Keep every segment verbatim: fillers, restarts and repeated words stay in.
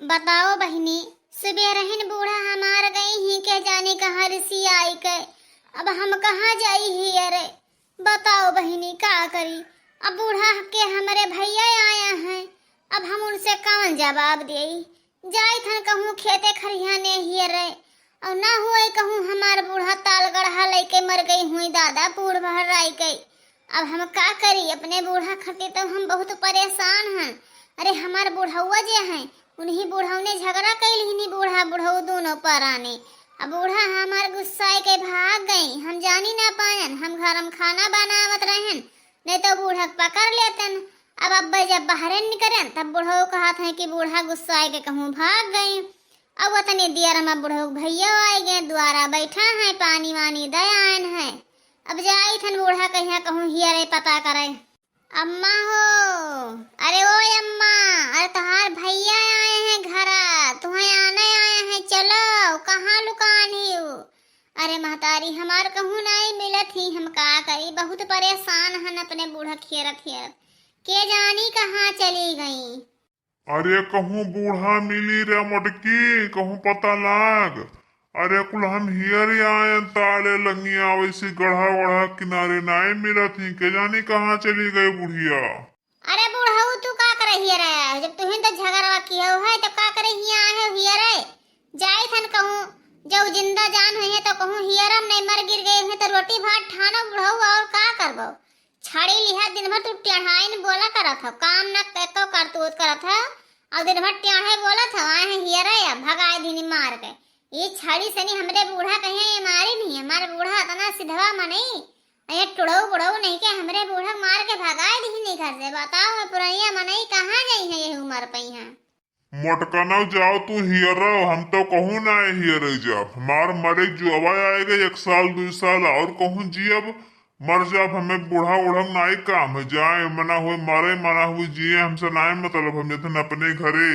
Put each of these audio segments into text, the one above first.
बताओ बहिनी, सुबेरहिन बूढ़ा हमार गई ही के जाने कहाँ रिसियाई के, अब हम कहाँ जाई हियरे? बताओ बहिनी, का करी? अब बूढ़ा के हमरे भैया आया हैं, अब हम उनसे कौन जवाब देई? जाइत हन कहूँ खेते खरिहाने हियरे, और ना हुए कहूँ हमार बूढ़ा ताल गड़हा लइके मर गई हुई दादा, बूढ़ भर्राई के। अब हम का करी, अपने बूढ़ा खातिर तो हम बहुत परेशान हैं। अरे हमार बुढ़ौआ जे हैं, उन्हीं बुढ़ऊ ने झगड़ा कैल हिनी, बूढ़ा बुढ़ऊ दोनों पराने। अब बूढ़ा हमार गुस्साए के भाग गई, हम जानी ना पायन, हम घर में खाना बनावत रहन, नहीं तो बूढ़ा के पकड़ लेतन। अब अब्बे जब बाहरे निकरन तब बुढ़ऊ कहत हैं कि बूढ़ा गुस्साए के कहूँ भाग गई। अब उतनी देर में बुढ़ऊ के भैया आए गए, द्वारा बैठा है, पानी वानी दे आयन है। अब जाई थन बूढ़ा कहिया कहूँ हियरे पता करे। अम्मा हो, अरे ओ अम्मा, अरे तोहार भैया आए हैं घरा, तुहें आने आए हैं, चलो, कहाँ लुकान ही हो? अरे महतारी, हमार कहूँ नाई मिलत ही, हम का करी, बहुत परेशान हन अपने बूढ़ा खेरत खेरत, के जानी कहाँ चली गई। अरे कहूँ बूढ़ा मिली रे मोटकी, कहूँ पता लाग। अरे कुल हम हियर आयन ताले लंगिया, वैसी गढ़ा वढ़ा किनारे नाई मिलत ही, के जानी कहाँ चली गई बुढ़िया। अरे बुढ़ऊ, तू का करे हियर आया है? जब तुहिन तो झगड़वा किया है तो का करे हिया आए हो हियर है? जाई थन कहूँ, जब जिंदा जान हुई है तो कहूँ हियरम नहीं मर गिर गए हुए तो रोटी भात ठानो बुढ़ऊ, और का करबो? छड़ी लिहा दिन भर तू टेढ़ाइन बोला करत हो, काम ना एको करतूत करत हो, और दिन भर टेढ़े बोलत हो, आए हैं हियरे या भगाए दिनी मार के। ये छड़ी सनी हमरे बूढ़ा कहिया ये मारी नहीं, हमार बूढ़ा इतना सिधवा मनई, ये टुड़ऊ बुढ़ऊ नहीं के हमरे बूढ़ा मार के भगाए दिनी घर से। बताओ, ये पुरनिया मनई कहाँ गई है, यही उम्र पे यहाँ? मोटकनव जाओ तू हियरव, हम तो कहूँ ना हियरे जाब। हमार मरे जुआवा आएगा एक साल दुई साल और कहूँ जियब, मर जाब। हमें बूढ़ा उढ़म नाई काम है, जाए मना हुए मरे, मना हुए जिए, हमसे नाई मतलब। हम जतन अपने घरे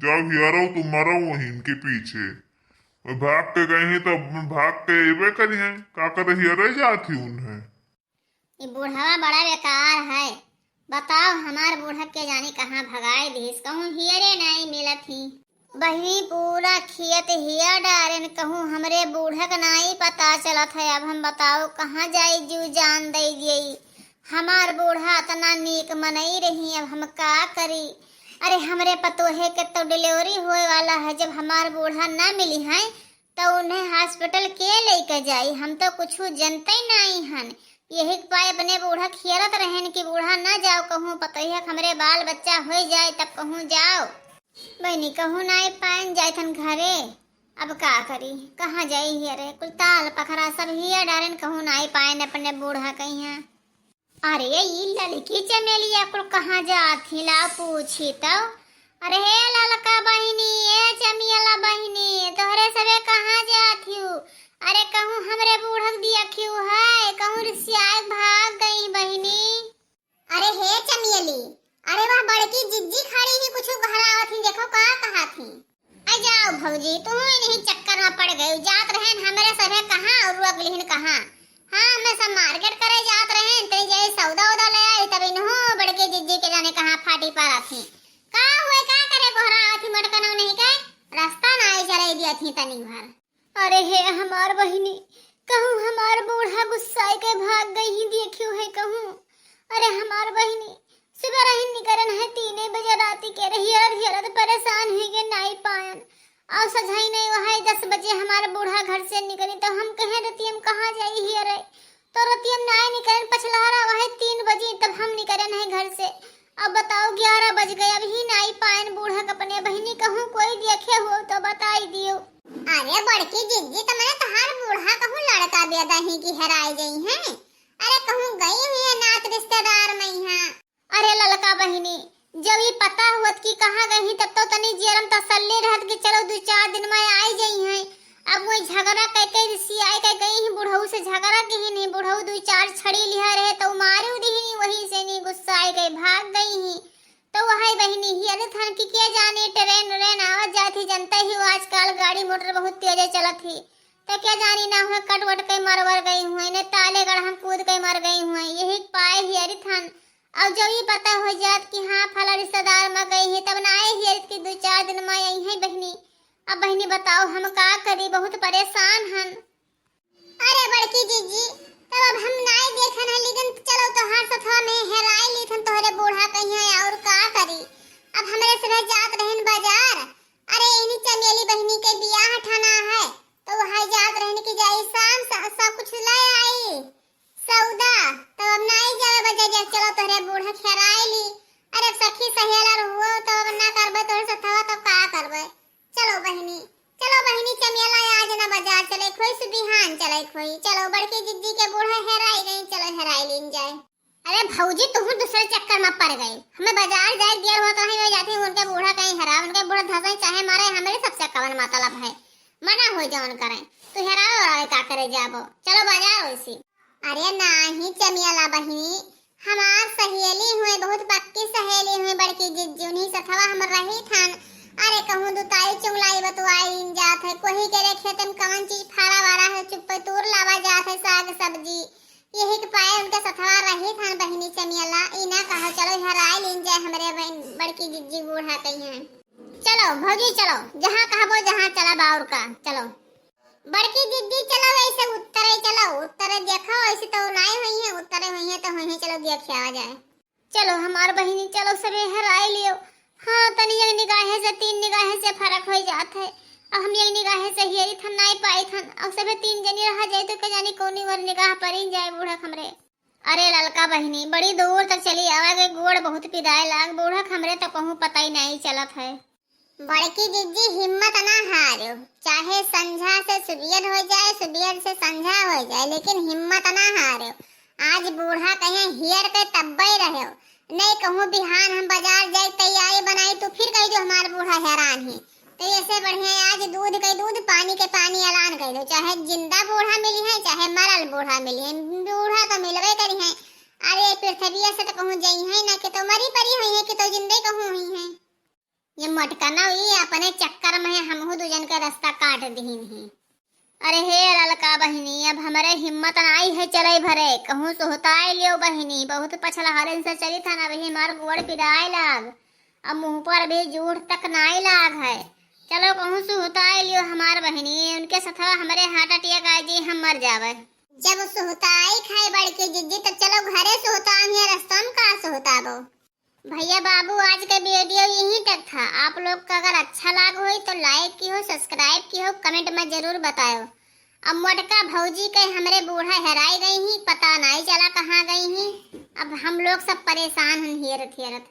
जाओ हियरव, तू मरो वहीं इनके पीछे। वो भाग के गई ही तो भाग के अबे करी है, का करे हियरे जात ही उन्हें। ई बुढ़वा बड़ा बेकार है। बताओ, हमार बूढ़ा के जानी कहाँ भगाए दिहिस, कहूँ हियरे नाई मिलत ही। बहिनी पूरा खेत हियर डारेन, कहूँ हमरे बूढ़ा के नाई पता चलत है। अब हम बताओ कहाँ जाई, जीव जान दे दिए। हमार बूढ़ा इतना नीक मनई रही, अब हम का करी? अरे हमरे पतोहे के तो डिलीवरी होए वाला है, जब हमार बूढ़ा ना मिली है तो उन्हें हॉस्पिटल के लेके जाई? हम तो कुछ जनते नाई हन। यही के पाए अपने बूढ़ा खियरत रहेन कि बूढ़ा ना जाओ कहूँ, पतोहिया के हमरे बाल बच्चा हो जाए तब कहूँ जाओ। बहिनी कहूँ नाई पाएन जाए थन घरे, अब का करी, कहाँ जाई हियरे? कुल ताल पखरा सब हियर डारेन, कहूँ नाई पाएन अपने बूढ़ा कहिया। अरे ई ललकी चमेलिया कुल कहाँ जात ही, लाओ पूछी तो। अरे हे ललका बहिनी, ए चमियला बहिनी, तोहरे सबे कहाँ जात ही? अरे कहूँ हमरे बूढ़क दिया खियू है, कहूँ रिसियाए भाग गई बहिनी। अरे हे चमियली, अरे वह बड़की जिज्जी खड़ी ही, कुछ घरावत ही, देखो का कहत ही। आ जाओ भौजी, तू इन्हीं चक्कर में पड़ गई। जात रहेन हमरे सभे कहाँ और रुक लिहिन कहाँ। हाँ, हमें सब मार्केट करे जात रहेन, तनी जाई सौदा उदा ले आई, तब इन्हों बड़के जिज्जी के जाने कहाँ फाटी पारा थी। का हुए, का करे कोहरा आवत ही मोटकनौ नहीं के? रास्ता ना आई चले दिया थी तनी भर। अरे हे हमार बहिनी, कहूँ हमार बूढ़ा गुस्साए के भाग गई ही, देखियो है कहूँ। अरे हमार बहिनी, सुबह रही निकरन है तीने बजे राती के, रही हियरत हियरत परेशान हुई गए, नाई पायन। और सझाई नहीं वहाई दस बजे हमार बूढ़ा घर से निकली, तो हम कहे रतियम कहाँ जाई हियरे, तो रतियम नाई निकरन, पछलहरा वहाई तीन बजे तब हम निकरन है घर से। अब बताओ, ग्यारह बज गए, अब ही नाई पायन बूढ़ा के अपने बहिनी, कहूँ कोई देखे हो तो बताई दियो। अरे बड़की जिज्जी, तो मैंने तहार बूढ़ा कहूँ लड़का बेदा ही की हेराई गई है। अरे कहूँ गई हुई है नात रिश्तेदार में यहाँ। अरे ललका बहिनी, जब ई पता हुअत कि कहाँ गई ही, तब तो तनी जियरम तसल्ली रहत कि चलो दू चार दिन में आई जाई हैं। अब वही झगड़ा कह के रिसियाए के गई ही, बुढ़ऊ से झगड़ा की ही नहीं, बुढ़ऊ दू चार छड़ी लिहा रहे तो मारू दी ही नहीं, वही से नहीं गुस्साए के भाग गई ही। तो वही बहिनी ही अरे थन की के जाने ट्रेन व्रेन आवत जात ही, जनते ही हो आजकल गाड़ी मोटर बहुत तेजे चलत ही, तो के जानी ना हुए कट वट के मरवर गई हुए, ने ताले गढ़ हम कूद के मर गई हुए, यही पाए ही अरे थन। और जब ई पता होइ जात कि हाँ, फला रिश्तेदार मा गई है, तब नाहीं हेरित कि दुइ चार दिन मा अइहैं बहिनी। अब बहिनी बताओ, हम का करी, बहुत परेशान हन। अरे बड़की जिज्जी, तब अब हम नाहीं देखन है, लेकिन चलो तोहार सथवा में हेराइ लीथन तोहरे बूढ़ा कहिया, और का करी। अब हमरे सभे जात रहिन बाजार, अरे इन्हीं चमेली बहिनी के बियाह ठाना है, तो वहाँ जात रहिन कि जाई शाम स-, सब कुछ लै आई सौदा, तब अब नाहीं जावे बजारे, चलो तोहरे बूढ़ा हेराइ ली। अरे सखी सहेलर हुओ, तब अब ना करबे तोहरे सथवा, तब का करबे। चलो बहिनी, चलो बहिनी, चमेला आज ना बाजार चलै खोई, सु बिहान चलै खोई। चलो बड़की जिज्जी के बूढ़ा हेराइ गई, चलो हेराइ लीन जाए। अरे भौजी, तुहू दूसरे चक्कर मा पड़ गई। हमें बाजार जाए दिया हुआ तो हमें जाती हूँ, उनके बूढ़ा कहीं हेरा, उनके बूढ़ा धसई चाहे मारे, हमरे सबसे कवन मतलब है, मना होइ जवन करें। तू हेरावे ओरावे का करे जाबो, चलो बाजार वैसी। अरे नाहीं चमेला बहिनी, हमार सहेली हुए, बहुत पक्की सहेली हुए बड़की जिज्जी, उन्हीं सथवा हम रहित हन। अरे कहूँ दुताई चुंगलाई बतुआई लीन जात है, कोही के रे खेत में कवन चीज फरा वारा है, चुप्पे तूर लावा जात है साग सब्जी, यही के पाए उनके सथवा रहित हन बहिनी चमेला। ई ना कहो चलो हेराइ लीन जाए हमरे बहिन बड़की जिज्जी बूढ़ा कहिया। चलो भौजी चलो, जहाँ कहबो जहाँ चला बाउर का, चलो। बड़की जिज्जी चलो ऐसे उत्तरे चलो, उत्तरे देखो ऐसे तो नाहीं हुई है, उत्तरे हुई है तो हुई है, चलो देख आवा जाए। चलो हमार बहिनी चलो सभे हेराइ लियो। हाँ तनी एक निगाहे से तीन निगाहे से फरक होइ जात है। अब हम एक निगाहे से हेरित हन नाहीं पाइत हन, अब सभे तीन जनी रह जाए तो का जानी कौनी ओर निगाह परी जाए बूढ़ा हमरे। अरे ललका बहिनी, बड़ी दूर तक चली आवा के गोड़ बहुत पिराए लाग, बूढ़ा हमरे तो कहूँ पता ही नाहीं चलत है। बड़की जिज्जी हिम्मत ना हार्यो, चाहे संझा से सुबियर होइ जाए, सुबियर से संझा होइ जाए, लेकिन हिम्मत ना हार्यो। आज बूढ़ा कहिया हेर के तब्बे रह्यो, नहीं कहूँ बिहान हम बाजार जाए तैयारी बनाई, तू फिर कहि दियो हमार बूढ़ा हेरान ही। तो ऐसे बढ़िया आज दूध के दूध, पानी के पानी ऐलान कहि दो, चाहे जिंदा बूढ़ा मिली है, चाहे मरल बूढ़ा मिली है, बूढ़ा तो मिलबे करी है। अरे पृथ्वी से तो कहूँ जइहैं ना, कि तो मरी परी हुई है, कि तो जिंदे कहूँ हुई है। ये मोटका ना हुई, अपने चक्कर में हमहू दुजन के रास्ता काट दिहिन ही। अरे हे ललका बहिनी, अब हमरे हिम्मत नाई है चले भरे, कहूँ सुहताए लियो बहिनी, बहुत पछलहरन से चली था ना, अभी हमार गोड़ पिराए लाग, अब मुँह पर भी जूठ तक नाई लाग है। चलो कहूँ सुहताए लियो हमार बहिनी, उनके सथवा हमरे heart attack आ जी, हम मर जावे। जब सुहताई खाए बड़की जिज्जी, तब चलो घरे सुहताओ, हियाँ रस्तवा में का सुहताबो। भैया बाबू, आज का video यहीं तक था। आप लोग का अगर अच्छा लाग होई तो like किहो, subscribe किहो, comment में जरूर बतायो। अब मोटका भौजी के हमरे बूढ़ा हेराई गई ही, पता नाई चला कहाँ गई ही। अब हम लोग सब परेशान हन हेरत हेरत।